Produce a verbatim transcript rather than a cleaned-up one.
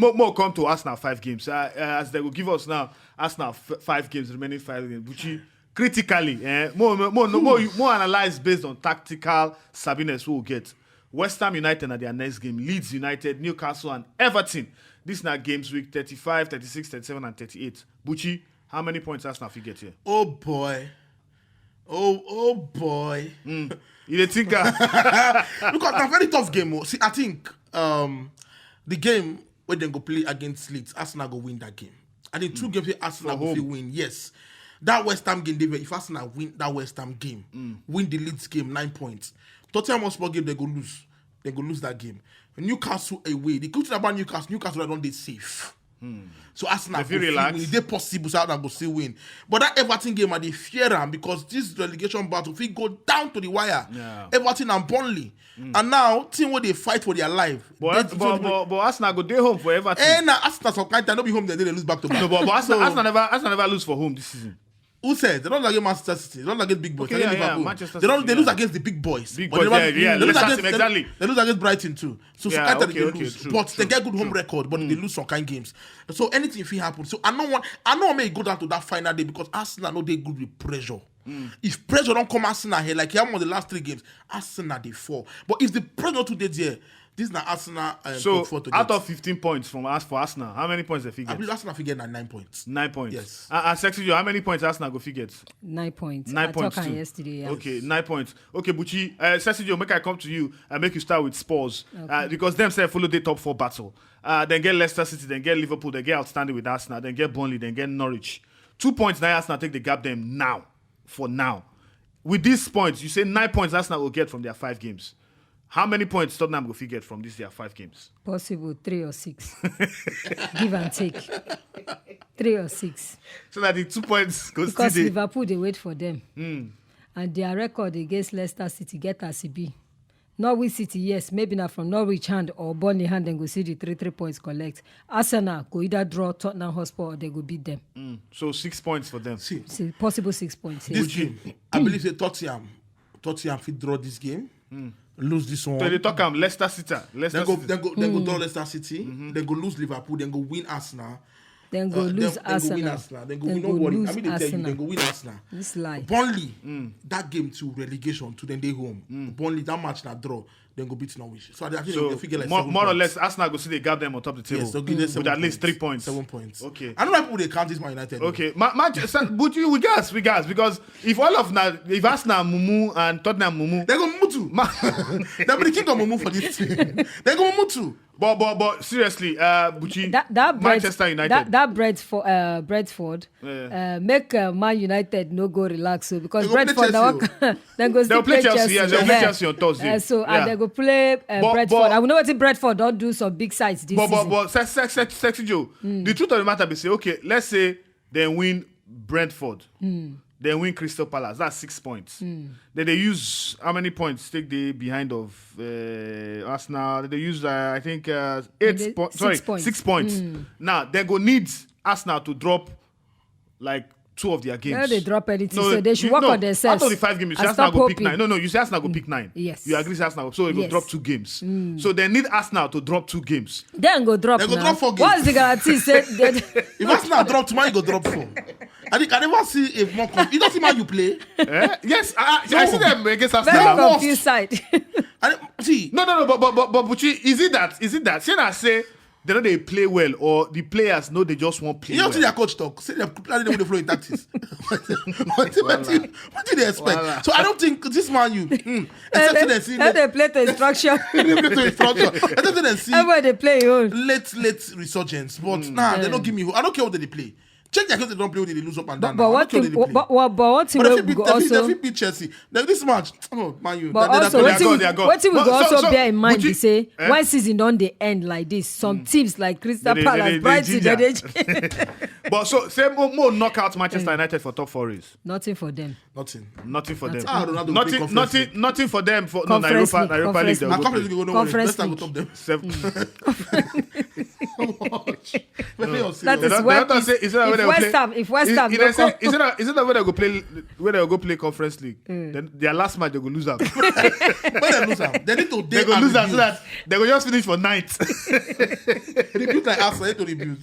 More, more come to Arsenal five games. Uh, uh, as they will give us now, Arsenal f- five games, remaining five games. Which you critically, eh, more, more, more, no, more, you- more analyze based on tactical savviness we will get. West Ham United at their next game. Leeds United, Newcastle, and Everton. These are games week thirty-five, thirty-six, thirty-seven, and thirty-eight. Buchi, how many points Arsenal fit get here? Oh boy. Oh, oh boy. You dey think? Uh, Because na very tough game. Oh. See, I think um, the game where they go play against Leeds, Arsenal go win that game. I think two games where Arsenal For go home. fit win. Yes, that West Ham game, they, if Arsenal win that West Ham game, win the Leeds game, nine points. Tottenham Hotspur game, they go lose. They go lose that game. Newcastle away. The good thing about Newcastle, Newcastle don't they safe. So Arsenal They feel go fit relaxed. win. If they possible, so Arsenal go still win. But that Everton game, I dey fear am because this relegation battle fit go down to the wire. Yeah. Everton and Burnley. And now, team where they fight for their life. but, They- but, but, but Arsenal go dey home for Everton. Eh, na Arsenal some kind time no be home they dey lose back to back. No, but, but Arsenal, So, Arsenal never Arsenal never lose for home this season. Who said they don't like against Manchester City? They don't like against big boys. Okay, They yeah, like yeah, Liverpool. Manchester They don't. City, They yeah. lose against the big boys. Big But boys, they don't yeah, lose yeah, against- Leicester they- City, exactly. They lose against Brighton too. So Yeah, sometimes okay, they okay, lose. true, But true, they get good home true. record. But they lose some kind games. So anything fit happen. So I don't want. I know I may go down to that final day because Arsenal no dey good with pressure. If pressure don't come Arsenal here like he happened on the last three games, Arsenal they fall. But if the pressure not too dey there, this na Arsenal. Um, So top four to out get. Of fifteen points from us for Arsenal, how many points they fit I get? Believe Arsenal fit get na nine points. Nine points. Yes. And, and Sexy Joe, how many points Arsenal go fit get? Nine points. Nine I points talk am too. Yesterday. Yeah. Okay, nine points. Okay, Buchi, uh, Sexy Joe, make I come to you and make you start with Spurs uh, because them say follow the top four battle. Uh, then get Leicester City, then get Liverpool, then get outstanding with Arsenal, then get Burnley, then get Norwich. Two points now Arsenal take the gap them now, for now. With these points, you say nine points Arsenal will get from their five games. How many points Tottenham go fit get from these their five games? Possible three or six. Give and take. Three or six. So that the two points go still Because dey. Liverpool they wait for them. And their record against Leicester City get as e be. Norwich City, yes, maybe not from Norwich hand or Burnley hand, then go see the three three points collect. Arsenal go either draw Tottenham Hotspur or they go beat them. So six points for them. See, See, possible six points. Yes. this game, I believe say Tottenham, Tottenham fit draw this game, lose this one. So they talk am Leicester City. Leicester Then go, City. then go, then go draw Leicester City. Then go lose Liverpool. Then go win Arsenal. Then go Uh, lose then, then go win Arsenal. Arsenal. Then go Then win. No go worry. Lose I mean, they tell you. Arsenal. Then go win Arsenal. This lie. Burnley, that game to relegation to then they home. Burnley, that match na draw. Then go beat Norwich. So I think So they figure like more, seven more or points. Less, Arsenal go see they gap them on top the table Yes, they'll give them with seven at least points. Three points. Seven points. Okay. I don't know why people they count this Man United. Okay, Ma- Manchester, but you, we gas, we gas because if all of now, if Arsenal mumu and Tottenham mumu, They go mumu too. Ma- They be the king of mumu for this team. They go mumu too. But but but seriously, uh, Buchi, That that Brent- Manchester United. That that Brentford, uh, Brentford, Yeah. uh, make uh, Man United no go relax so because They go play Brentford now Chelsea, then go They'll still play play Chelsea, yeah, they'll play Yeah. Chelsea on Thursday. Uh, so Yeah. and they go play uh, But- Brentford. but- I will know what Brentford don't do some big sides this But but season. but sex, sex, sex, sexy Joe. The truth of the matter be say okay, let's say they win Brentford, they win Crystal Palace. That's six points. Then they use how many points take they behind of uh, Arsenal? They use uh, I think uh, eight They- points. six Sorry, points. Six points. Now they go need Arsenal to drop like two of their games. No, they drop anything, No, so they should you- work no, on themselves Out of the five games, you see and Arsenal stop go pick hoping. nine. No, no, you see Arsenal go pick nine. Yes. You agree, say Arsenal. So they go Yes. drop two games. So they need Arsenal to drop two games. Then go drop. They go now. drop four games. What's the guarantee? Say they, If Arsenal drop tomorrow, you go drop four. I think I never see a more. Conf- you don't see Man U play. Eh? Yes, I, I, I see them against very Arsenal. Arsenal. confused side. And see, No, no, no, but but but but, but Buchi, is it that is it that Shey na say they know they play well or the players know they just won't play you don't well? See their coach talk. See their planning with the flowing tactics. What do what do- what do they expect? Voila. So I don't think this Man U. Mm, except they see Let them play to instruction. They play to instruction. Except they see Everybody play your own. Late late resurgence. But nah, they don't give me. I don't care what they play. Check their case. They don't play. They lose up and down. But now. I one don't care thing, what they play. but, but, but one thing But we if you beat, go if you also, if you beat Chelsea, then this match, oh Man U. but that- that- also that- what They are we, gone, they are gone. what we But go so- also so, bear in mind Buchi- is say Eh? when season don dey end like this, some teams like Crystal They- they- Palace, they- Brighton, they- they, they, But so say more, more knockout Manchester United for top four is nothing for them. Nothing. Nothing for them. Ah, Ronaldo Nothing, play nothing, nothing for them for no, na Conference Europa, League, na Europa League. Conference They My go conference play. League go no Conference Leicester go League. Top them. Seven. They play us. That They is don't- where they don't say- it's not if when they West play- Ham, if West Ham, If no they say- come- it's not, it's not when they go play, when they go play Conference League. Then their last match they go lose out. When they lose am, they need to They go lose out so that they go just finish for ninth. Rebuild like Arsenal, they need to rebuild.